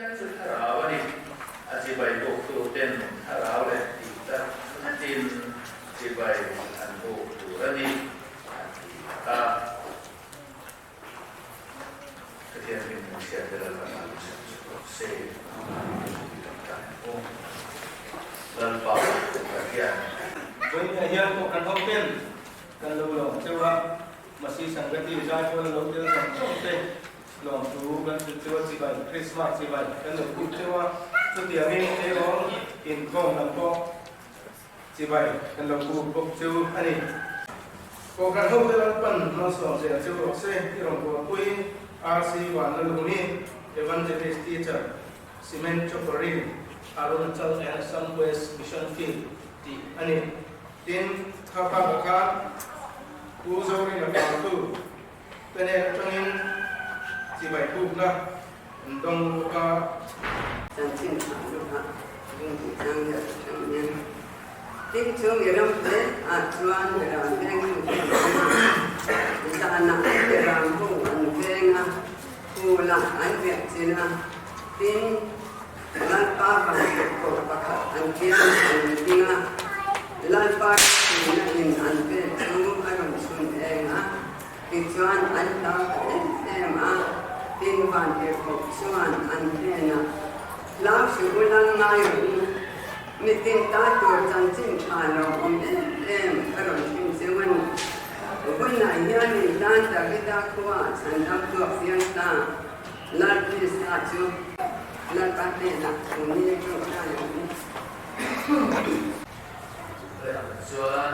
Pathian chu thlarau a ni. A chibai buktu ten thlarau leh tih tak zetin chibai an buk tur a ni, a ti a. Pathian hming kan hriat te Lalpa tan a hriat chu rawh se. Lalpa Pathian. Vawiinah hian pawh kan ho ten kan lo lawm cheu a, Masi Sangati zaipawl a lo tel zawng zawng te lawmthu kan hrilh cheu a, chibai Krismas chibai kan lo kut cheu a, chutiangin erawh inkhawm lam pawh Chibai kan lo kuk bawk chu a ni. Kohhran ho te Lalpan malsawm zel cheu rawh se i rawn bualpui RC Vanlaluni, Evangelist Teacher, Cement Chopari, Arunachal and Assam West Mission Field tih a ni. Tin, kha bakah khan Pu Zorina Pautu te nen atangin chibai kukna an dawng bawk a. Chanchin tha luha lung tih chang hi a tha hrang nia. Tin chu mi ram hle ah chuan ram veng tu te an awm a, zanah te ram ho an veng a, phul ah an riah chin a, tin Lalpa vantirhkoh pakhat an piang an ding a, Lalpa ropuina in an vel chu a rawn chhun eng a, Tichuan an hlau ta em em a, tin vantirhkoh chuan an hnenah, Hlau suh u lal ngai rawh u, mitin ta tur chanchin tha lo awm em em ka rawn hrim cheu a ni. Vawiinah hianin tan Davida khuaah chhandam tuak fiam ta, Lal Krista chu Lalpa hnenah thu ni tawngtai ang u. Chuan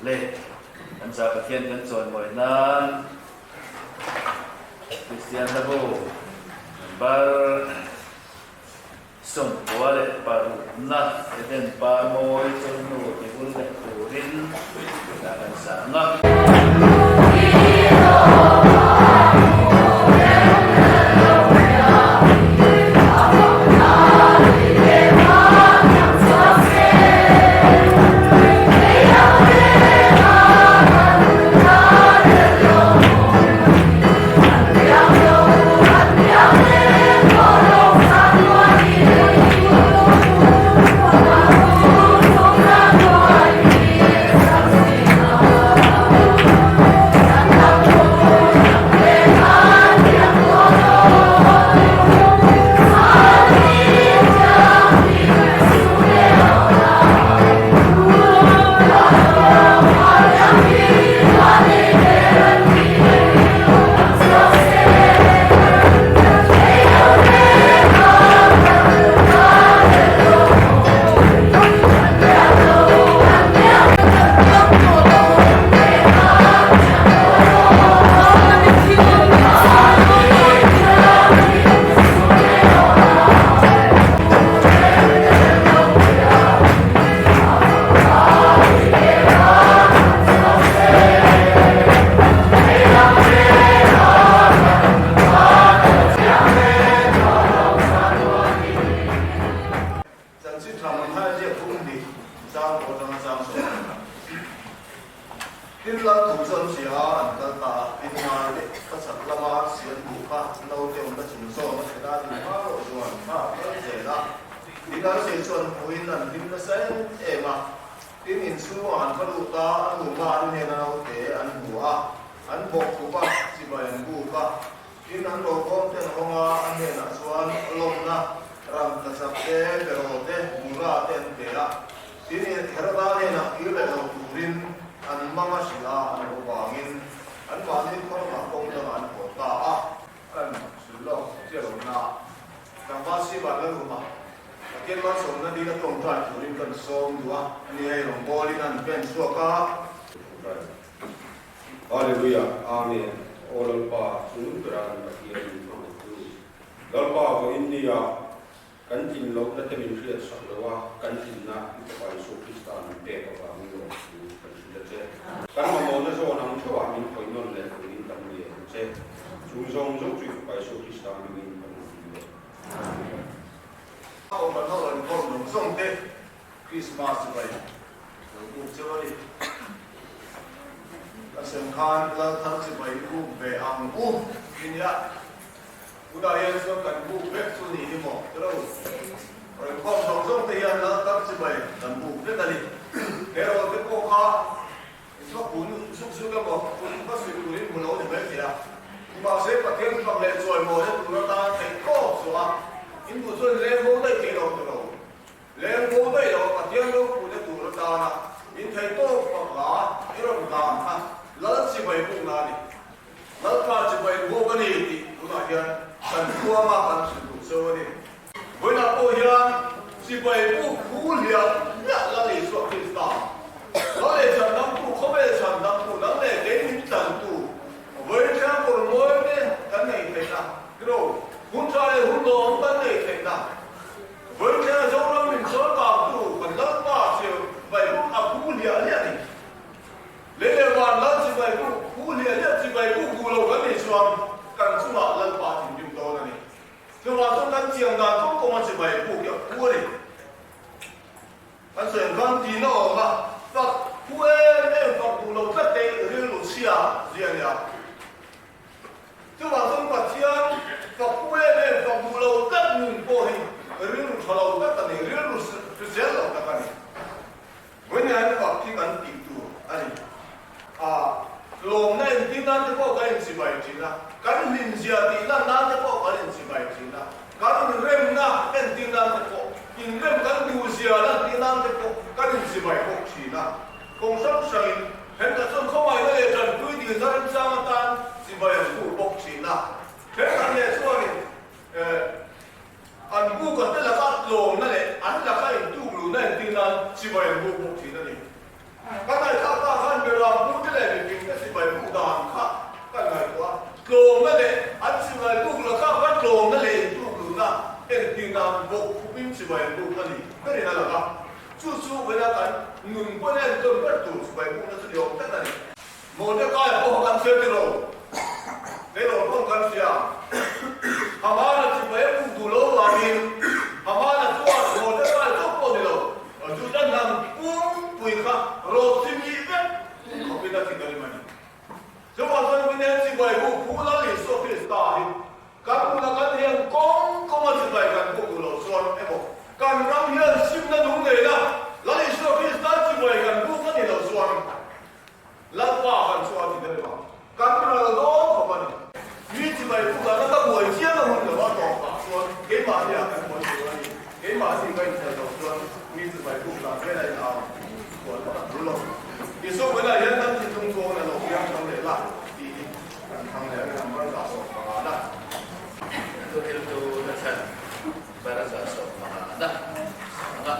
Le kan za Pathian kan chawimawi nan Kristian hlabu number 96 Eden par mawi chawhnu ti bul leh turin dah kan sa ang a. Chanchin tha Mathaia ziak phung hnih chang pawh atanga chang sawm a ni a. Tin lal thu chu an hria a, an kal ta a, tin ngai leh ka chak lama sian buh kha naute awmna chung zawm a thlen a, din hma rawh chuan kha a kal zel a. Tin arsi chu an hmuhin an hlim nasa em em a. Tin inchhungah an va lut a, a nu Mari hnena naute an hmu a, an bawk khup a, chibai an buk a. Tin an rokhawm te an hawng a, a hnenah chuan lawmna. Rangkachak te, beraw te, mura te an pe a. Tin, Heroda hnenah kir leh lo turin an mang a hrilh a, an lo vangin anmahni khaw ramah kawng dangah an haw ta a. Kan hrilh lawk chiah lo na, tlangval Siva Lalhuma, Pathian malsawmna dila tawngtai turin kan sawm duh a, ani hei rawngbawlin an pen chhuak a. Hallelujah, Amen, Aw Lalpa, chungnung bera kan Pathian min hmangaihtu. Lalpa, vawiin nia kan tlin lohna te min hriat sak lo a, kan tlinna i Fapa Isua Krista min pek avangin lawmthu kan hrilh a che. Kan mamawhna zawn ang theuhah min khawih nawn leh turin kan ngen a che. Chung zawng zawng chu i Fapa Isua Krista hmingin kan lo hrilh leh. Amen. Aw kan ho rawn khawm zawng zawng te Krismas chibai lo buk cheu a ni. Ka sem khan lal thar chibai buk ve ang u ti nia. Tunah hian chuan kan buk vek chu ni hi maw ti lo. Rawn khawm zawng zawng te hian lal thar chibai kan buk vek a ni. He rawl te pawh kha inchhuak kun zuk zuk emaw kun va suih turin hmu lo ni mai thei a. Mahse Pathian fak leh chawimawi tur atan theih tawp zawh a, in duh chuan leng bo daih thei lo ti lo. Leng bo daih lo Pathian ropuina tur atana in theih tawp fak la i rawn dan kha Lal chibai bukna a ni. Lalpa chibai buk a ni tih tunah hian kan huama kan hrilh duh cheu a ni. Vawiinah pawh hian chibai buk thu hliah hliah Lal Isua Krista, Lal leh chhandamtu, khawvel chhandamtu, nang leh kei min tlantu, vawiin thleng kawr mawi te kan nei theihna, tiro, hun tha leh hun lawm kan nei theihna, Vawiin thlenga Zoram min sawrkangtu kan Lalpa chibai buk a phu hliah hliah a ni. Lei leh van Lal chibai buk phu hliah hliah chibai buk duh lo kan nih chuan kan chungah Lalpa thinrim dawn a ni. Chuvang chuan kan chiang dan kawng kawnga chibai buk hi a phu a ni. Kan sawi ang khan tihna awm a, fak phu em em fak duh lo tlat te rilru chhia zia a nia. Chuvang chuan Pathian fak pu em em fak duh lo tlat nun pawh hi rilru tha lo tak a ni, rilru hrisel lo tak a ni. Vawiin fak hi kan tih tur a ni. A lawmna entir nan te pawh kan inchibai thin a, kan hlimzia tih lan nan te pawh kan inchibai thin a, kan inremna entir nan te pawh, inrem kan duhzia lantir nan te pawh kan inchibai bawk thin a. Kawng hrang hrangin thenkhat chuan khawngaihna leh tanpui dilna remchang atan chibai an buk bawk thin a. Thenkhat leh chuanin an buka te laka tlawmna leh an laka intukluhna entir nan chibai an buk bawk thin a ni. Kan ngaihthlak ta khan Beram pute leh mipingte chibai buk dan kha kan ngaihtuah a, tlawmna leh an chibai buk laka va tlawmna leh intukluhna entir nan bawk khupin chibai an buk a ni berin a lang a. Chu chu vawiina kan nun pawhin a entawn ber tur chibai bukna chu ni awm tak a ni. Mordecai pawh kha kan hria tiro, Taylor pawh kan hria. Hamana chibai a buk duh lo vangin Hamana chuan Mordecai chauh pawh ni lo, Juda hnam pumpui kha rawt chimih vek tum khawpin a thin a rim a ni. Chuvang chuan vawiina chibai buk Phu Lal Isua Krista hi Kan hmuna kan hian kawng kawnga chibai kan buk duh loh chuan emaw, kan ram hian simna nung nei la, Lal Isua Krista chibai kan buk a nih loh chuan Lalpa kan chu a ti deuh a, kan ral dawn khawp a ni. Mi chibai buk ah nata buai chiang a hun lo a tawp ah chuan keimahni ah kan buai tur a ni. Keimahni ka inthel loh chuan mi chibai buk dan vel a in au kual vak a tul lo. Isua bulah hian kan thinlung chuan a lo piang tho leh la tih hi. Kan thang leh a number 15 na. Thuhriltu na chhan bar 15 na.